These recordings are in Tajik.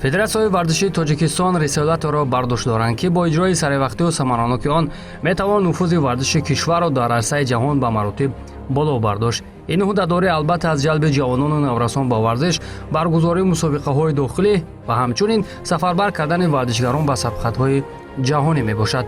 Федератсияҳои варзишии Тоҷикистон рисолатеро бар дӯш доранд, ки бо иҷрои саривақтию самараноки он метавон нуфузи варзиши кишварро дар арсаи ҷаҳон ба маротиб боло бардошт. Ин ӯҳдадорӣ, албатта, аз ҷалби ҷавонону наврасон ба варзиш, баргузории мусобиқаҳои дохилӣ ва ҳамчунин сафарбар кардани варзишгарон ба сабқатҳои ҷаҳонӣ мебошад.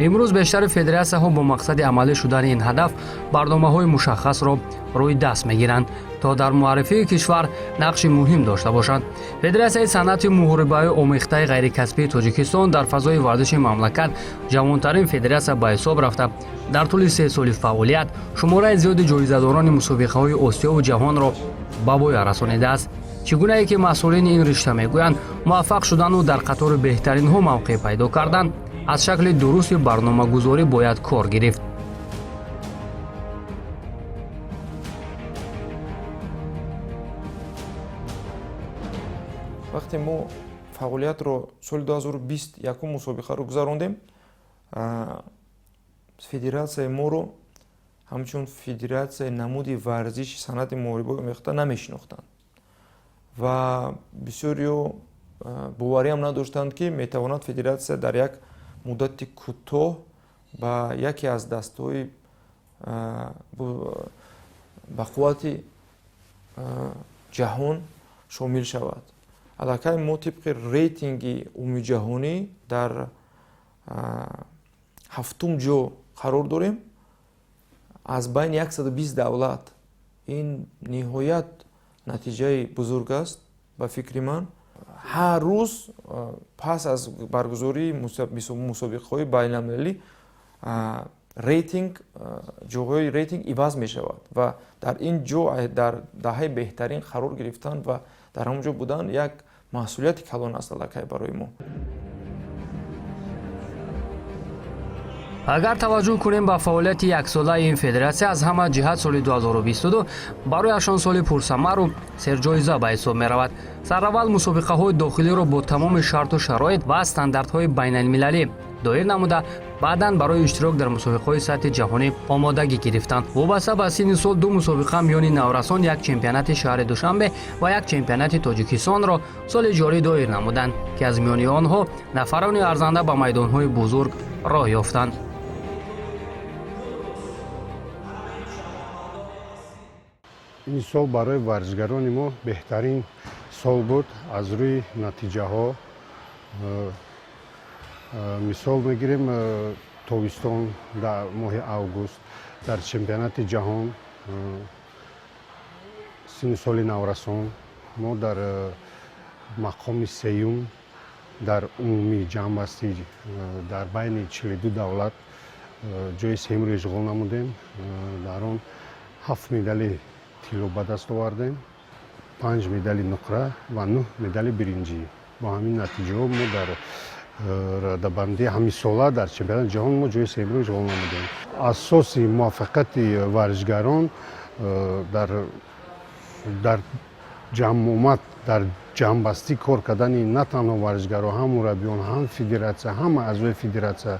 Имрӯз бештари федератсияҳо бо мақсади амалӣ шудани ин ҳадаф барномаҳои мушаххасро рӯи даст мегиранд, то дар муаррифии кишвар нақши муҳим дошта бошанд. Федератсияи санъати муҳорибаи омехтаи ғайрикасбии Тоҷикистон дар фазои варзиши мамлакат ҷавонтарин федератсия ба ҳисоб рафта, дар тӯли 3 соли фаъолият шумораи зиёди ҷоизадорони мусобиқаҳои Осиёву ҷаҳонро ба воя расонидааст. Чӣ гунае ки масъулини ин ришта мегӯянд, муваффақ шудану дар қатори беҳтаринҳо мавқеъ пайдо кардан аз шакли дурусти барномагузорӣ бояд кор гирифт. Вақте мо фаъолиятро соли 2020 якум мусобиқаро гузарондем, федератсияи моро ҳамчун федератсияи намуди варзиши санъати муҳорибаи омехта намешинохтанд ва бисёриё бовариам надоштанд, ки метавонад федератсия дар як муддати кӯтоҳ ба яке аз дастҳои ба қуввати ҷаҳон шомил шавад. Аллакай мо тибқи рейтинги умумиҷаҳонӣ дар ҳафтум ҷо қарор дорем аз байни 120 давлат. Ин ниҳоят натиҷаи бузург аст. Ба фикри ман, ҳар рӯз пас аз баргузории мусобиқаҳои байналмилалӣ рейтинг, ҷойҳои рейтинг иваз мешавад ва дар ин ҷо дар даҳаи беҳтарин қарор гирифтан ва дар ҳамон ҷо будан як масъулияти калон аст аллакай барои мо. Агар таваҷҷӯҳ кунем ба фаъолияти яксолаи ин федератсия, аз ҳама ҷиҳат соли 2022 барояшон соли пурсамару серҷоиза ба ҳисоб меравад. Сараввал мусобиқаҳои дохилиро бо тамоми шарту шароит ва стандартҳои байналмилалӣ доир намуда, баъдан барои иштирок дар мусобиқаҳои сатҳи ҷаҳонӣ омодагӣ гирифтанд. Вобаста ба синни сол ду мусобиқа миёни наврасон, як чемпионати шаҳри Душанбе ва як чемпионати Тоҷикистонро соли ҷорӣ доир намуданд, ки аз миёни онҳо нафарони арзанда ба майдонҳои бузург роҳ ёфтанд. Ин сол барои варзишгарони мо беҳтарин сол буд аз рӯи натиҷаҳо. Мисол мегирем, тобистон, дар моҳи август, дар чемпионати ҷаҳон синни соли наврасон мо дар мақоми сеюм дар умумии ҷамъбастӣ дар байни 42 давлат ҷои сеюмро ишғол намудем. Дар он ҳафт медали тилло ба даст овардем, панҷ медали нуқра ва нӯҳ медали биринҷӣ. Бо ҳамин натиҷаҳо мо дар радабандии ҳамисола дар чемпионати ҷаҳон мо ҷои сеюмро ишғол намудем. Асоси муваффақияти варзишгарон дар ҷамъомад, дар ҷамъбастӣ кор кардани на танҳо варзишгарон, ҳам мураббиён, ҳам федератсия, ҳама аъзои федератсия.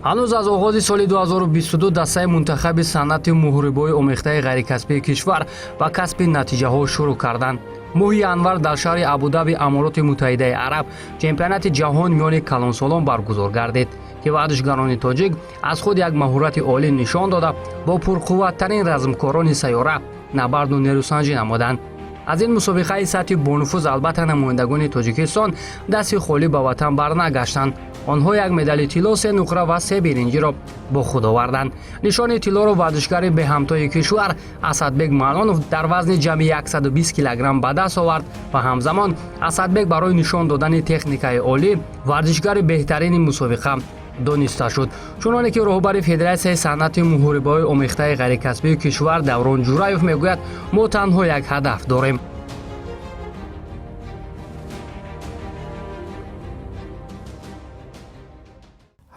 Ҳанӯз аз оғози соли 2022 дастаи мунтахаби санъати муҳорибаҳои омехтаи ғайрикасбии кишвар ба касби натиҷаҳо шурӯъ карданд. Моҳи январ дар шаҳри Абудаби, Амороти Муттаҳидаи Араб, чемпионати ҷаҳон миёни калонсолон баргузор гардид, ки варзишгарони тоҷик аз худ як маҳорати олӣ нишон дода, бо пурқувваттарин размкорони сайёра набарду нерӯсанҷӣ намуданд. Аз ин мусобиқаи сатҳи бонуфуз, албатта, намояндагони Тоҷикистон дасти холӣ ба ватан барнагаштанд. Онҳо як медали тилло, се нуқра ва се биринҷиро бо худ оварданд. Нишони тиллоро варзишгари беҳамтои кишвар Асадбек Маънонов дар вазни ҷамъи 120 килограмм ба даст овард ва ҳамзамон Асадбек барои нишон додани техникаи олӣ варзишгари беҳтарини мусобиқа дониста шуд. Чуноне ки роҳбари Федератсияи санъати муҳорибаҳои омехтаи ғайрикасбии кишвар Даврон Ҷураев мегӯяд, мо танҳо як ҳадаф дорем.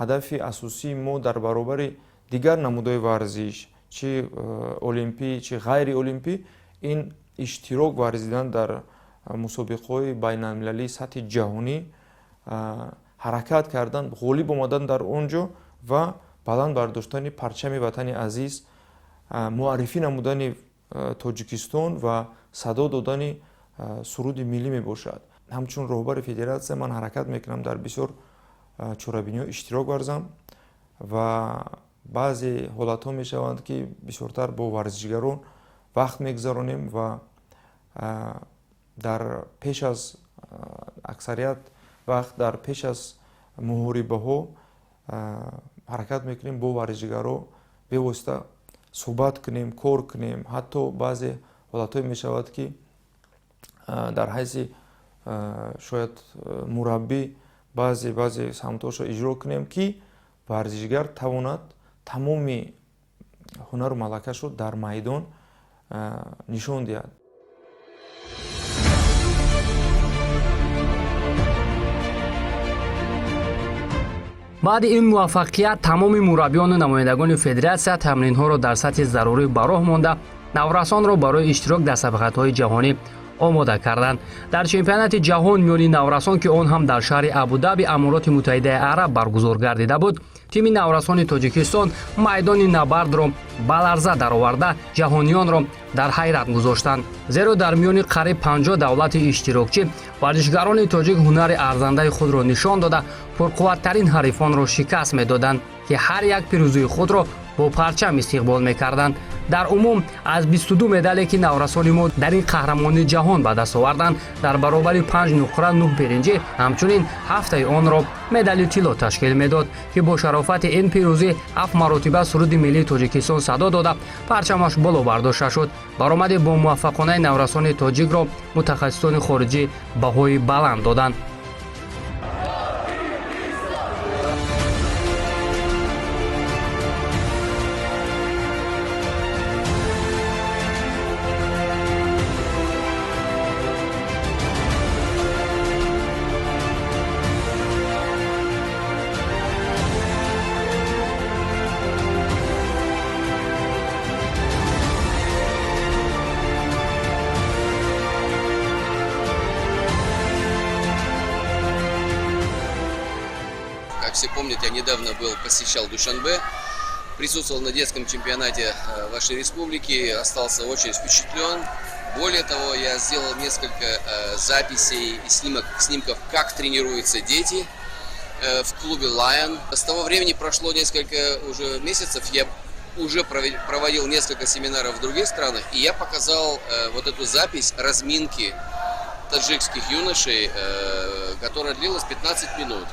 Ҳадафи асосии мо дар баробари дигар намудҳои варзиш, чи олимпӣ, чи ғайриолимпӣ, ин иштирок варзидан дар мусобиқаҳои байналмилалии сатҳи ҷаҳонӣ. Ҳаракат кардан, ғолиб омадан дар он ҷо ва баланд бардоштани парчами ватани азиз, муаррифӣ намудани Тоҷикистон ва садо додани суруди миллӣ мебошад. Ҳамчун роҳбари федератсия ман ҳаракат мекунам дар бисёр чорабиниҳо иштирок варзам ва баъзе ҳолатҳо мешаванд, ки бисёртар бо варзишгарон вақт мегузаронем ва дар пеш аз аксарият вақт дар пеш аз муҳорибаҳо ҳаракат мекунем бо варзишгаро бевосита суҳбат кунем, кор кунем. Ҳатто баъзе ҳолатҳое мешавад, ки дар ҳайси шояд мураббӣ баъзе самтҳошро иҷро кунем, ки варзишгар тавонад тамоми ҳунару малакашро дар майдон нишон диҳад. Баъди ин муваффақият тамоми мураббиёну намояндагони федератсия тамринҳоро дар сатҳи зарурӣ ба роҳ монда, наврасонро барои иштирок дар сабқатҳои ҷаҳонӣ омода карданд. Дар чемпионати ҷаҳон миёни наврасон, ки он ҳам дар шаҳри Абудаби, Амороти Муттаҳидаи Араб баргузор гардида буд, тими наврасони Тоҷикистон майдони набардро ба ларза дароварда, ҷаҳониёнро дар ҳайрат гузоштанд. Зеро дар миёни қариб 50 давлати иштирокчӣ варзишгарони тоҷик ҳунари арзандаи худро нишон дода, пурқувваттарин ҳарифонро шикаст медоданд, ки ҳар як пирӯзии худро бо парчам истиқбол мекарданд. Дар умум аз 22 медале, ки наврасони мо дар ин қаҳрамонии ҷаҳон ба даст оварданд, дар баробари 5 нуқра, 9 биринҷӣ, ҳамчунин ҳафтаи онро медали тилло ташкил медод, ки бо шарофати ин пирӯзӣ ҳафт маротиба суруди миллии Тоҷикистон садо дода, парчамаш боло бардошта шуд. Баромади бомуваффақонаи наврасони тоҷикро мутахассисони хориҷӣ баҳои баланд доданд. Как все помнят, я недавно был, посещал Душанбе, присутствовал на детском чемпионате вашей республики, остался очень впечатлен. Более того, я сделал несколько записей и снимков, как тренируются дети в клубе Lion. С того времени прошло несколько уже месяцев, я уже проводил несколько семинаров в других странах, и я показал вот эту запись разминки таджикских юношей, которая длилась 15 минут.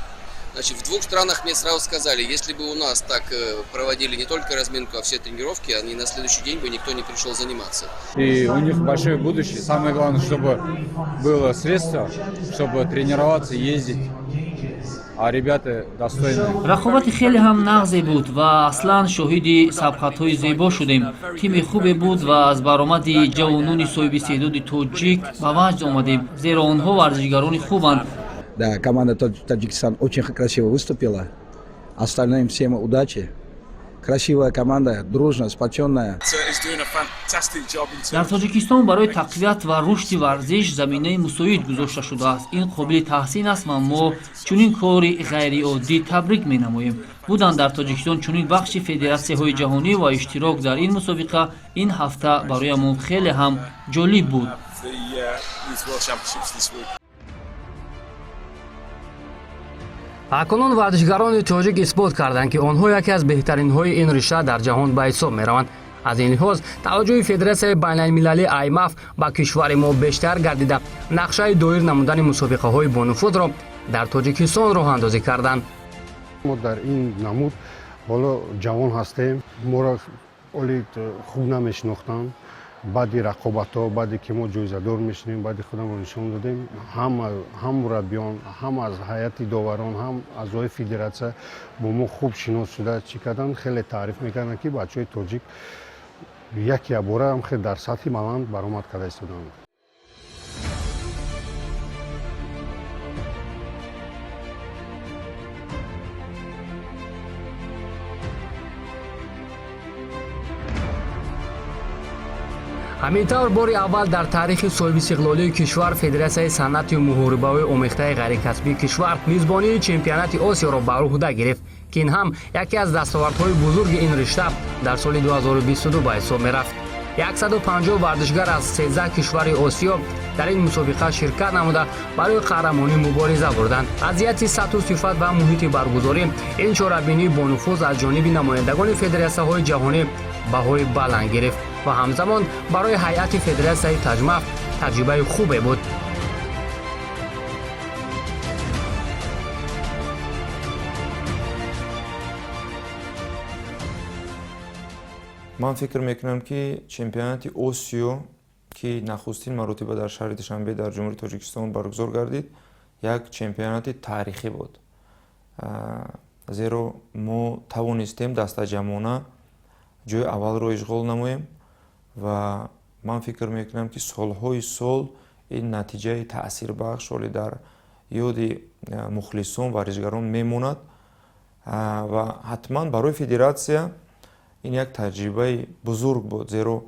Значит, в двух странах мне сразу сказали, если бы у нас так проводили не только разминку, а все тренировки, они на следующий день бы никто не пришел заниматься. И у них большое будущее. Самое главное, чтобы было средство, чтобы тренироваться, ездить. А ребята достойны. Рақобати хеле ҳам нағзе буд ва аслан шоҳиди сабқатҳои зебо шудем. Тими хубе буд ва аз баромади ҷавонони соҳибистеъдоди тоҷик ба ваҷд омадем, зеро онҳо варзишгарони хубанд. Да, команда Таджикистан очень красиво выступила. Остальным всем удачи. Красивая команда, дружная, сплоченная. Дар Тоҷикистон барои тақвият ва рушди варзиш заминаи мусоид гузошта шудааст. Ин қобили таҳсин аст ва мо чунин кори ғайриоддӣ табрик менамоем. Будан дар Тоҷикистон чунин бахши федератсияҳои ҷаҳонӣ ва иштирок дар ин мусобиқа ин ҳафта бароямон хеле ҳам ҷолиб буд. Акнун варзишгарони тоҷик исбот карданд, ки онҳо яке аз беҳтаринҳои ин ришта дар ҷаҳон ба ҳисоб мераванд. Аз ин лиҳоз таваҷҷӯҳи федератсияи байналмилалии аймаф ба кишвари мо бештар гардида, нақшаи доир намудани мусобиқаҳои бонуфузро дар Тоҷикистон роҳандозӣ карданд. Мо дар ин намуд ҳоло ҷавон ҳастем, моро оли хуб намешинохтанд. Баъди рақобатҳо, баъде ки мо ҷоизадор мешудем, баъди худамро нишон додем, ҳам мураббиён, ҳам аз ҳайати доварон, ҳам аъзои федератсия бо мо хуб шинос шуда, чӣ карданд, хеле таъриф мекарданд, ки бачаҳои тоҷик яке ябора ҳам хеле дар сатҳи баланд баромад карда истоданд. Ҳамин тавр, бори аввал дар таърихи соҳибистиқлолии кишвар Федератсияи санъати муҳорибаҳои омехтаи ғайрикасбии кишвар мизбонии чемпионати Осиёро ба уҳда гирифт, ки ин ҳам яке аз дастовардҳои бузурги ин ришта дар соли 2022 ба ҳисоб мерафт. 150 варзишгар аз 13 кишвари Осиё дар ин мусобиқа ширкат намуда, барои қаҳрамонӣ мубориза бурданд. Аз ҷиҳати сатҳу сифат ва муҳити баргузорӣ ин чорабинии бонуфуз аз ҷониби намояндагони федератсияҳои ҷаҳонӣ баҳои баланд гирифт ва ҳамзамон барои ҳайати федератсияи ТАҶМАФ таҷрибаи хубе буд. Ман фикр мекунам, ки чемпионати Осиё, ки нахустин маротиба дар шаҳри Душанбе, дар Ҷумҳурии Тоҷикистон баргузор гардид, як чемпионати таърихӣ буд, зеро мо тавонистем дастаҷамъона ҷои аввалро ишғол намоем. Ва ман фикр мекунам, ки солҳои сол ин натиҷаи таъсирбахш ҳоле дар ёди мухлисон, варзишгарон мемонад. Ва ҳатман барои федератсия ин як таҷрибаи бузург буд, зеро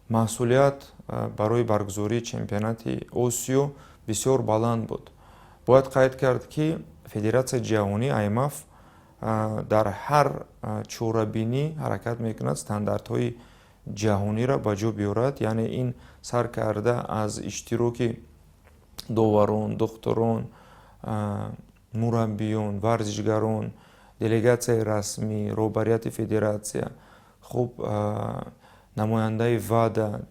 масъулият барои баргузории чемпионати Осиё бисёр баланд буд. Бояд қайд кард, ки федератсияи ҷаҳонӣ АЙМАФ дар ҳар чорабинӣ ҳаракат мекунад стандартҳои ҷаҳониро ба ҷо биёрад, яъне ин сар карда аз иштироки доварон, духтурон, мураббиён, варзишгарон, делегатсияи расмӣ, роҳбарияти федератсия, хуб, намояндаи ВАДА,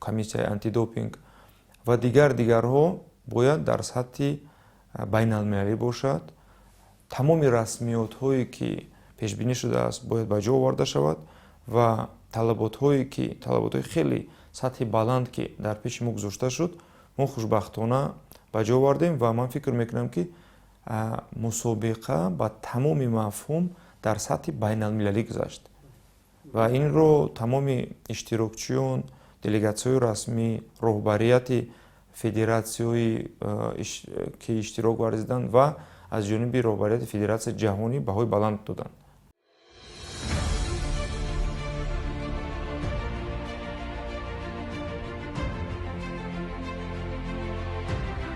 комиссияи антидопинг ва дигар дигарҳо бояд дар сатҳи байналмилалӣ бошад. Тамоми расмиётҳое, ки пешбинӣ шудааст, бояд ба ҷо оварда шавад ва талаботҳое, ки талаботҳои хеле сатҳи баланд, ки дар пеши мо гузошта шуд, мо хушбахтона ба ҷо овардем. Ва ман фикр мекунам, ки мусобиқа ба тамоми мафҳум дар сатҳи байналмилалӣ гузашт ва инро тамоми иштирокчиён, делегатсияҳои расмӣ, роҳбарияти федератсияҳое, ки иштирок варзиданд, ва аз ҷониби роҳбарияти федератсияи ҷаҳонӣ баҳои баланд доданд.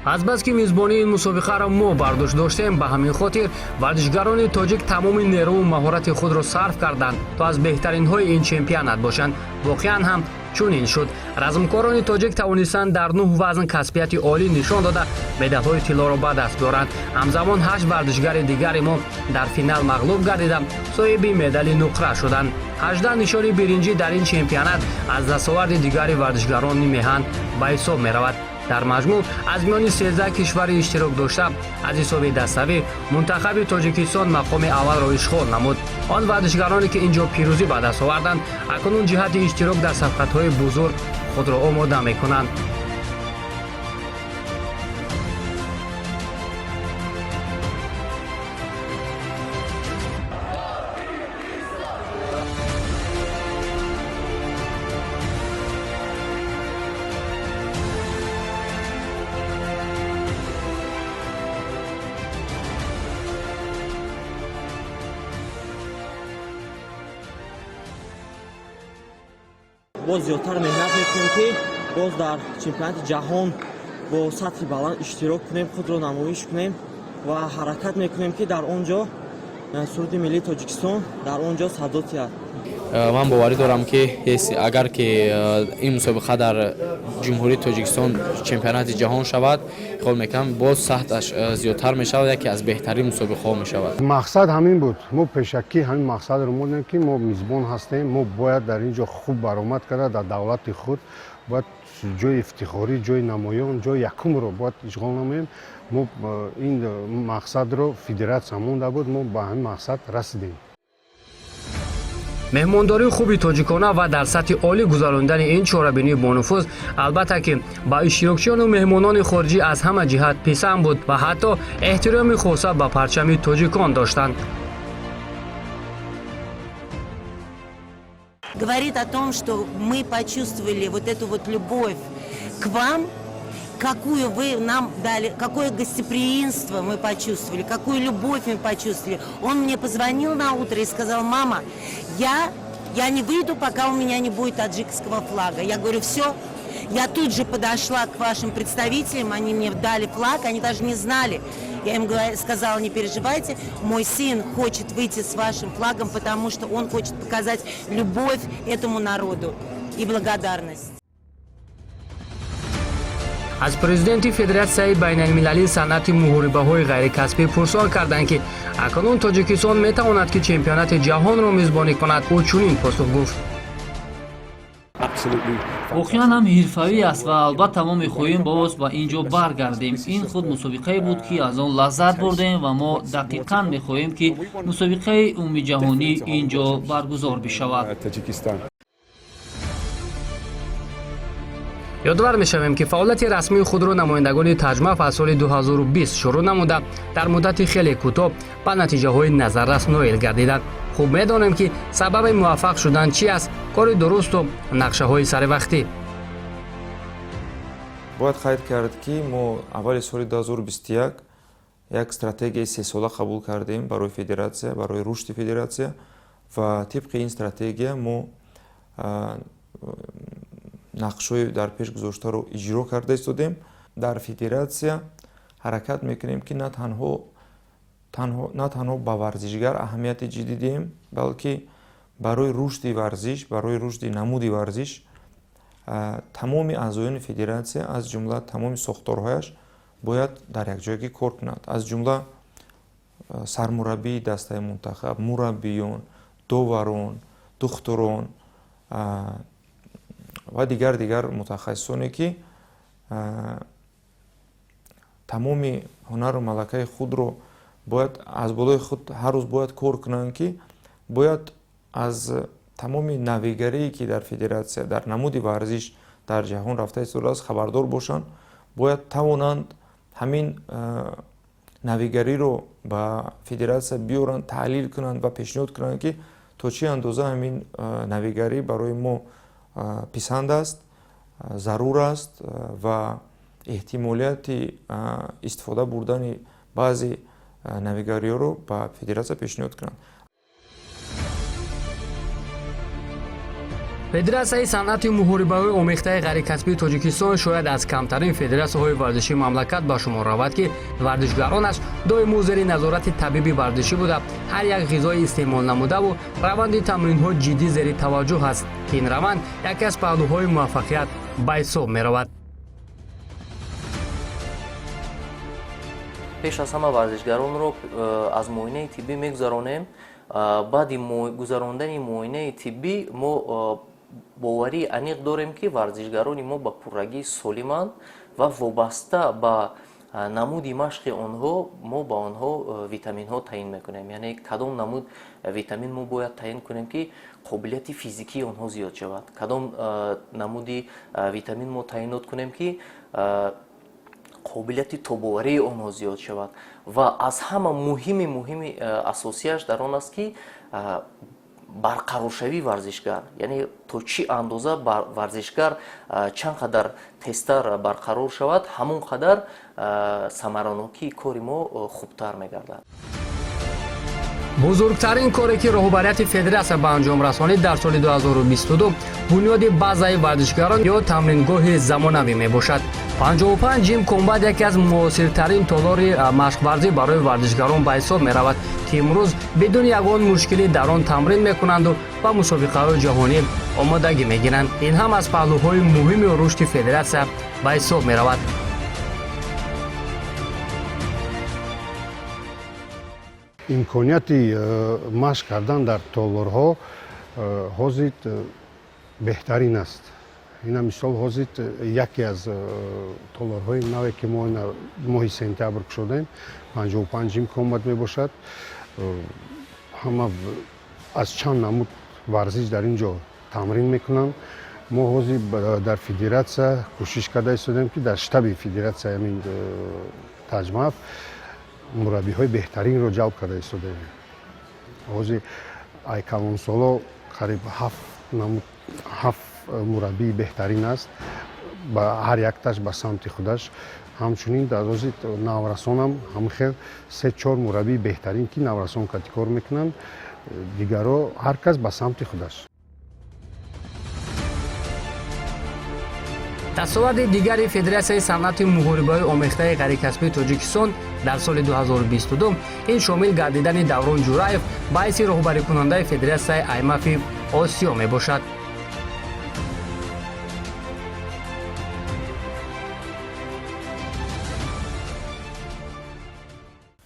Азбаски мизбонии ин мусобиқаро мо бар дӯш доштем, ба ҳамин хотир варзишгарони тоҷик тамоми нерӯву маҳорати худро сарф карданд, то аз беҳтаринҳои ин чемпионат бошанд. Воқеан ҳам чунин шуд. Размкорони тоҷик тавонистанд дар нӯҳ вазн касбияти олӣ нишон дода, медалҳои тиллоро ба даст биёранд. Ҳамзамон ҳашт варзишгари дигари мо дар финал мағлуб гардида, соҳиби медали нуқра шуданд. 18 нишони биринҷӣ дар ин чемпионат аз дастоварди дигари варзишгарони меҳан ба ҳисоб меравад. Дар маҷмӯъ, аз миёни 13 кишвари иштирок дошта, аз ҳисоби даставӣ мунтахаби Тоҷикистон мақоми аввалро ишғол намуд. Он варзишгароне, ки ин ҷо пирӯзӣ ба даст оварданд, акнун ҷиҳати иштирок дар сабқатҳои бузург худро омода мекунанд. Боз зиёдтар меҳнат мекунем, ки боз дар чемпионати ҷаҳон бо сатҳи баланд иштирок кунем, худро намоиш кунем ва ҳаракат мекунем, ки дар он ҷо суруди миллии Тоҷикистон дар он ҷо садо диҳад. Ман боварӣ дорам, ки агар ки ин мусобиқа дар Ҷумҳурии Тоҷикистон чемпионати ҷаҳон шавад, хиёл мекунам, боз сатҳаш зиёдтар мешавад, яке аз беҳтарин мусобиқаҳо мешавад. Мақсад ҳамин буд. Мо пешакӣ ҳамин мақсадро мондем, ки мо мизбон ҳастем, мо бояд дар ин ҷо хуб баромад карда, дар давлати худ бояд ҷои ифтихорӣ, ҷои намоён, ҷои якумро бояд ишғол намоем. Мо ин мақсадро федератсия монда буд, мо ба ҳамин мақсад расидем. Меҳмондории хуби тоҷикона ва дар сатҳи олӣ гузарондани ин чорабинии бонуфуз, албатта ки, ба иштирокчиёну меҳмонони хориҷӣ аз ҳама ҷиҳат писанд буд ва ҳатто эҳтироми хоса ба парчами тоҷикон доштанд. Говорит о том, что мы почувствовали вот эту вот любовь к вам, какую вы нам дали, какое гостеприимство мы почувствовали, какую любовь мы почувствовали. Он мне позвонил на утро и сказал: «Мама, я Я не выйду, пока у меня не будет таджикского флага. Я говорю, все. Я тут же подошла к вашим представителям, они мне дали флаг, они даже не знали. Я им сказала, не переживайте, мой сын хочет выйти с вашим флагом, потому что он хочет показать любовь этому народу и благодарность. Аз президенти Федератсияи байналмилалии санъати муҳорибаҳои ғайрикасбӣ пурсон карданд, ки акнун Тоҷикистон метавонад, ки чемпионати ҷаҳонро мизбонӣ кунад. Ӯ чунин посух гуфт: Воқеан ҳам ҳирфавӣ аст ва албатта мо мехоҳем боз ба ин ҷо баргардем. Ин худ мусобиқае буд, ки аз он лаззат бурдем, ва мо дақиқан мехоҳем, ки мусобиқаи умумиҷаҳонӣ ин ҷо баргузор бишавад. Ёдовар мешавем, ки фаъолияти расмии худро намояндагони Таҷмаф аз соли 2020 шурӯъ намуда, дар муддати хеле кӯтоҳ ба натиҷаҳои назаррас ноил гардиданд. Хуб медонем, ки сабаби муваффақ шудан чи аст: кори дурусту нақшаҳои саривақтӣ. Бояд қайд кард, ки мо аввали соли 2021 як стратегияи сесола қабул кардем барои федератсия, барои рушди федератсия, ва тибқи ин стратегия мо нақшҳои дар пеш гузоштаро иҷро карда истодем. Дар федератсия ҳаракат мекунем, ки на танҳо ба варзишгар аҳамияти ҷиддӣ диҳем, балки барои рушди варзиш, барои рушди намуди варзиш тамоми аъзоёни федератсия, аз ҷумла тамоми сохторҳояш, бояд дар якҷоягӣ кор кунад, аз ҷумла сармураббии дастаи мунтахаб, мураббиён, доварон, духтурон ва дигар мутахассисоне, ки тамоми ҳунару малакаи худро бояд аз болои худ ҳар рӯз бояд кор кунанд, ки бояд аз тамоми навигарие, ки дар федератсия, дар намуди варзиш дар ҷаҳон рафта истодааст, хабардор бошанд, бояд тавонанд ҳамин навигариро ба федератсия биёранд, таҳлил кунанд ва пешниҳод кунанд, ки то чӣ андоза ҳамин навигарӣ барои мо писанд аст, зарур аст ва эҳтимолияти истифода бурдани баъзе навигариҳоро ба федератсия пешниҳод кунанд. Федератсияи санъати муҳорибаҳои омехтаи ғайрикасбии Тоҷикистон шояд аз камтарин федератсияҳои варзишии мамлакат ба шумор равад, ки варзишгаронаш доимо зери назорати табиби варзишӣ буда, ҳар як ғизои истеъмол намудаву раванди тамринҳо ҷиддӣ зери таваҷҷӯҳ аст, ки ин раванд яке аз паҳлӯҳои муваффақият ба ҳисоб меравад. Пеш аз ҳама варзишгаронро аз муоинаи тиббӣ мегузаронем. Баъди гузарондани муоинаи тиббӣ мо боварии аниқ дорем, ки варзишгарони мо ба пуррагӣ солиманд ва вобаста ба намуди машқи онҳо мо ба онҳо витаминҳо таъин мекунем, яъне кадом намуд витамин мо бояд таъин кунем, ки қобилияти физикии онҳо зиёд шавад, кадом намуди витамин мо таъинот кунем, ки қобилияти тобоварии онҳо зиёд шавад, ва аз ҳама муҳими асосияш дар он аст, ки барқароршавии варзишгар, яъне то чӣ андоза варзишгар чанд қадар тезтар барқарор шавад, ҳамон қадар самаранокии кори мо хубтар мегардад. Бузургтарин коре, ки роҳбарияти федератсия ба анҷом расонид дар соли 2022, бунёди базаи варзишгарон ё тамрингоҳи замонавӣ мебошад. 55 Gym Combat яке аз муосиртарин толори машқварзӣ барои варзишгарон ба ҳисоб меравад, ки имрӯз бидуни ягон мушкилӣ дар он тамрин мекунанду ба мусобиқаҳои ҷаҳонӣ омодагӣ мегиранд. Ин ҳам аз паҳлӯҳои муҳими рушди федератсия ба ҳисоб меравад. Имконияти машқ кардан дар толорҳо ҳозир беҳтарин аст. Ина мисол, ҳозир яке аз толорҳои наве, ки мо моҳи сентябр кушодем, 55 Gym Combat мебошад. Ҳама аз чанд намуд варзиш дар ин ҷо тамрин мекунанд. Мо ҳозир дар федератсия кӯшиш карда истодем, ки дар штаби федератсия ҳамин Таҷмаф мураббиҳои беҳтаринро ҷалб карда истодаем. Ҳозир ай калонсоло қариб ҳафт намуд, ҳафт мураббии беҳтарин аст, ба ҳар якташ ба самти худаш. Ҳамчунин дар ҳозир наврасонам ҳамин хел се чор мураббии беҳтарин, ки наврасон кати кор мекунанд, дигаро ҳар кас ба самти худаш. Дастоварди дигари Федератсияи санъати муҳорибаҳои омехтаи ғайрикасбии Тоҷикистон дар соли 2022 ин шомил гардидани Даврон Ҷураев ба ҳайси роҳбарикунандаи Федератсияи аймафи Осиё мебошад.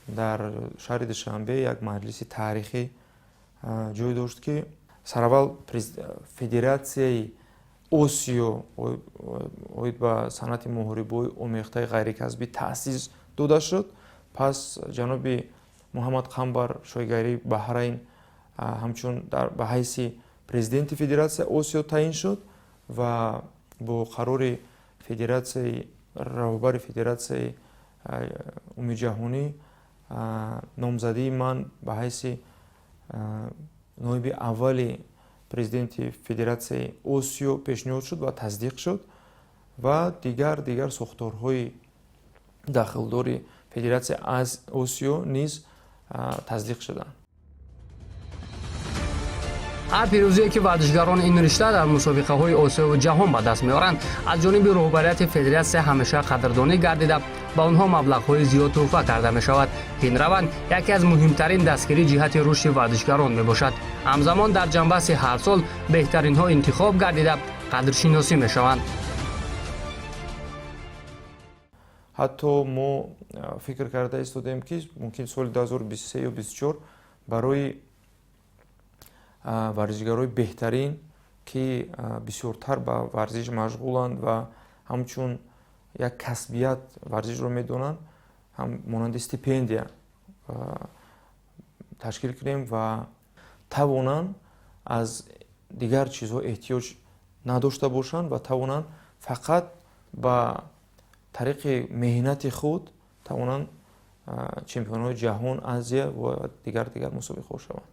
Дар шаҳри Душанбе як маҷлиси таърихӣ ҷой дошт, ки сараввал Федератсияи Осиё оид ба санъати муҳорибаҳои омехтаи ғайрикасбӣ таъсис дода шуд. Пас ҷаноби Муҳаммад Қамбар, шоҳигарии Баҳрайн, ҳамчун ба ҳайси президенти Федератсияи Осиё таъин шуд ва бо қарори федератсияи роҳбари Федератсияи умумиҷаҳонӣ номзадии ман ба ҳайси ноиби аввали президенти Федератсияи Осиё пешниҳод шуд ва тасдиқ шуд ва дигар сохторҳои дахлдори Федератсияи Осиё низ тасдиқ шуданд. Ҳар пирӯзие ки варзишгарони ин ришта дар мусобиқаҳои Осиёву ҷаҳон ба даст меоранд, аз ҷониби роҳбарияти федератсия ҳамеша қадрдонӣ гардида, ба онҳо маблағҳои зиёд тӯҳфа карда мешавад, ки ин раванд яке аз муҳимтарин дастгирӣ ҷиҳати рушди варзишгарон мебошад. Ҳамзамон дар ҷанбаҳси ҳар сол беҳтаринҳо интихоб гардида, қадршиносӣ мешаванд. Ҳатто мо фикр карда истодем, ки мумкин соли 2023 ё 24 барои варзишгарои беҳтарин, ки бисёртар ба варзиш машғуланд ва ҳамчун як касбият варзишро медонанд, ҳам монанди стипендия ташкил кунем ва тавонанд аз дигар чизҳо эҳтиёҷ надошта бошанд ва тавонанд фақат ба тариқи меҳнати худ тавонанд чемпионҳои ҷаҳон, Азия ва дигар мусобиқаҳо шаванд.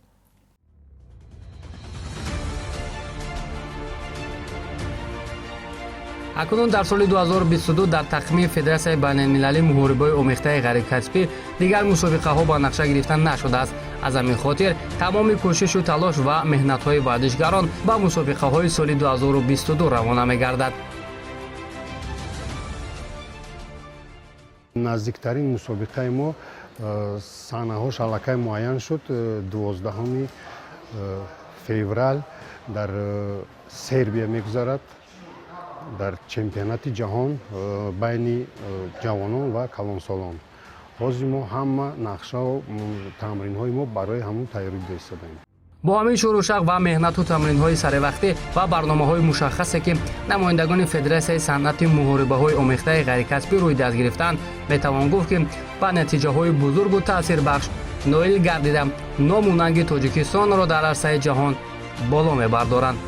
Акнун дар соли 2022 дар тақвими Федератсияи байналмилалии муҳорибаҳои омехтаи ғайрикасбӣ дигар мусобиқаҳо ба нақша гирифта нашудааст. Аз ҳамин хотир тамоми кӯшишу талош ва меҳнатҳои варзишгарон ба мусобиқаҳои соли 2022 равона мегардад. Наздиктарин мусобиқаи мо саҳнаҳош аллакай муайян шуд. 12 феврал дар Сербия мегузарад, дар чемпионати ҷаҳон байни ҷавонон ва калонсолон. Ҳозир мо ҳама нақшаву тамринҳои мо барои ҳамон тайёрӣ дида истодаем. Бо ҳамин шӯрушақ ва меҳнату тамринҳои саривақтӣ ва барномаҳои мушаххасе, ки намояндагони Федератсияи санъати муҳорибаҳои омехтаи ғайрикасбӣ рӯй даст гирифтаанд, метавон гуфт, ки ба натиҷаҳои бузургу таъсирбахш ноил гардида, ному нанги Тоҷикистонро дар арсаи ҷаҳон боло мебардоранд.